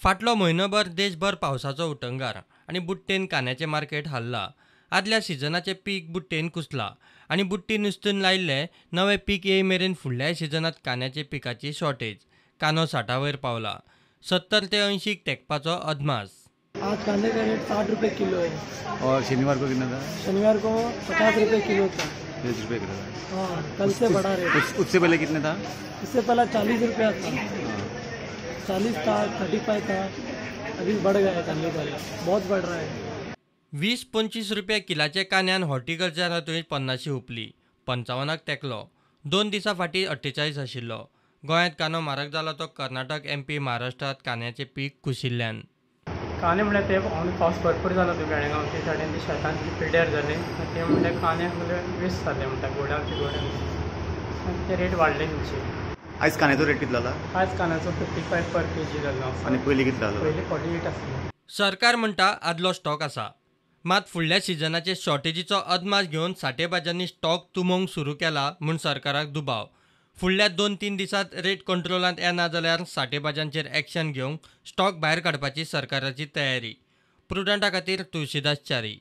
फाटलो म्हयनोभर देशभर पावसाचो उटंगार आनी बुट्टेन कांद्याचें मार्केट हाल्लां. आदल्या सिजनाचें पीक बुट्टेन कुसलां आनी बुट्टी नुस्तें लायिल्लें नवें पीक येय मेरेन फुडल्याय सिजनांत कांद्याच्या पिकाची शॉर्टेज. कांदो 60 वयर पावला. 70 ते 80 तेंकपाचो अदमास. आज कांदे का रेट 60 रुपये किलो है। और शनिवार को कितना था? शनिवार को 50 रुपये किलो था। 50 रुपये किलो था। हाँ, कल से बढ़ा रेट। उससे पहले कितने था? इससे पहले 40 रुपया था। 40 था, 35 था, अभी बढ़ गया है कांदे का रेट, बहुत बढ़ रहा है। 20-25 रुपया किलाचे कांद्यान हॉर्टिकल्चरांतूय 50 हुपली, 55 तेंकलो. 2 दिसां फाटीं 48 आशिल्लो. गोंयांत कांदो म्हारग जालो तो कर्नाटक, एमपी, महाराष्ट्रांत कांद्याचें पीक कुशिल्ल्यान. कांदे म्हणल्यार ते पावस भरपूर जालो तो बेळगांव ते सायडीन, ते शेतान पिड्ड्यार जाले, ते म्हणल्यार कांदे म्हणल्यार वेस्ट जाले म्हणटा, गोड्यान ते गोड्यान ते रेट वाडले तेंचे. आयज कांद्याचो रेट कितलो जाला? आयज कांद्याचो 55 पर के जी जाल्लो आसा. आनी पयलीं कितलो जालो? पयलीं 48 आसलो. सरकार म्हणटा आदलो स्टॉक आसा, मात फुडल्या सिजनाचे शॉर्टेजीचो अदमास घेवन साठेबाजांनी स्टॉक तुंबोवंक सुरू केला म्हूण सरकाराक दुबाव. फुडल्या 2-3 दिसांत रेट कंट्रोलांत येना जाल्यार साठेबाजांचेर एक्शन घेवंक स्टॉक भायर काडपाची सरकाराची तयारी. प्रुडंटा खातीर तुळशीदास च्यारी.